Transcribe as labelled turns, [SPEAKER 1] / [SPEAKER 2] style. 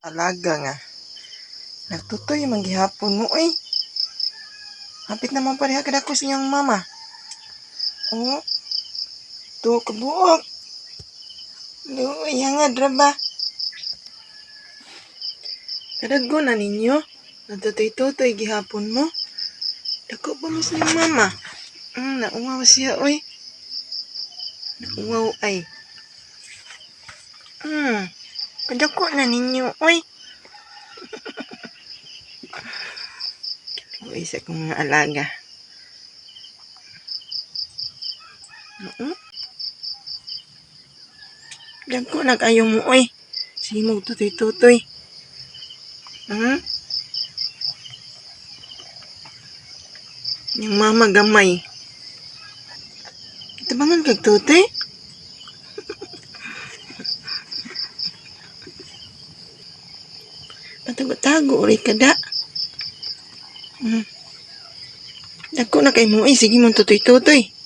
[SPEAKER 1] Alaga nga. Nagtutoy man gihapon mo oy. Hapit naman pareha kadako sa inyong mama. Oh. Tuo ka buok. Luoy, hangad ra ba? Kadago na ninyo. Nagtutoy-tutoy gihapon mo. Dako pa mo sa inyong mama. Nauwaw siya oy. Nauwaw ay. Kadako na ninyo oy. Uy, sa akong mga alaga. Oo. Dako na kayo mo oy. Sige mo tutoy-tutoy. Yung mama gamay. Tabangan kag tutoy? Patago-tago uri ka da. Dako na kay mo eh. Sige mo tutoy-tutoy.